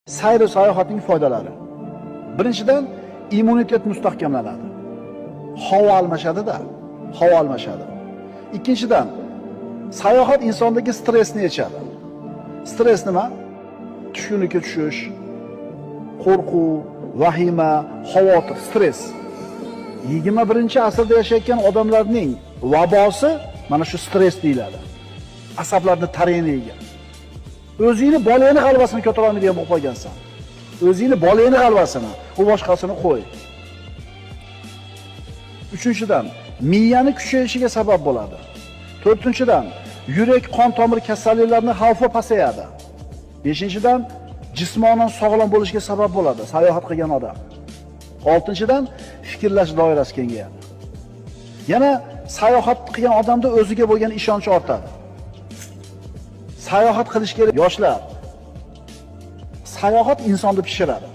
Sayr sayohatning foydalari. Birinchidan, immunitet mustahkamlanadi. Havo almashadi-da, havo almashadi. Ikkinchidan, sayohat insondagi stressni yechadi. Stress nima? Tushkunlikka tushish, qo'rquv, vahima, xavotir, stress. 21-asrda yashayotgan odamlarning vabosi mana shu stress deyiladi. Asablarni tarangini yegan. O'zingni bolangni g'alvasini ko'tara olmaydigan bo'lib qolgansan. O'zingni bolangni g'alvasini, u boshqasini qo'y. Uchinchidan, miyani kuchayishiga sabab bo'ladi. To'rtinchidan, yurak qon tomir kasalliklarining xavfi pasayadi. Beshinchidan, jismonan sog'lom bo'lishga sabab bo'ladi sayohat qilgan odam. Oltinchidan, fikrlash doirasi kengayadi. Yana sayohat qilgan odamda o'ziga bo'lgan ishonch ortadi. Sayohat qilish kerak yoshlar. Sayohat insonni pishiradi.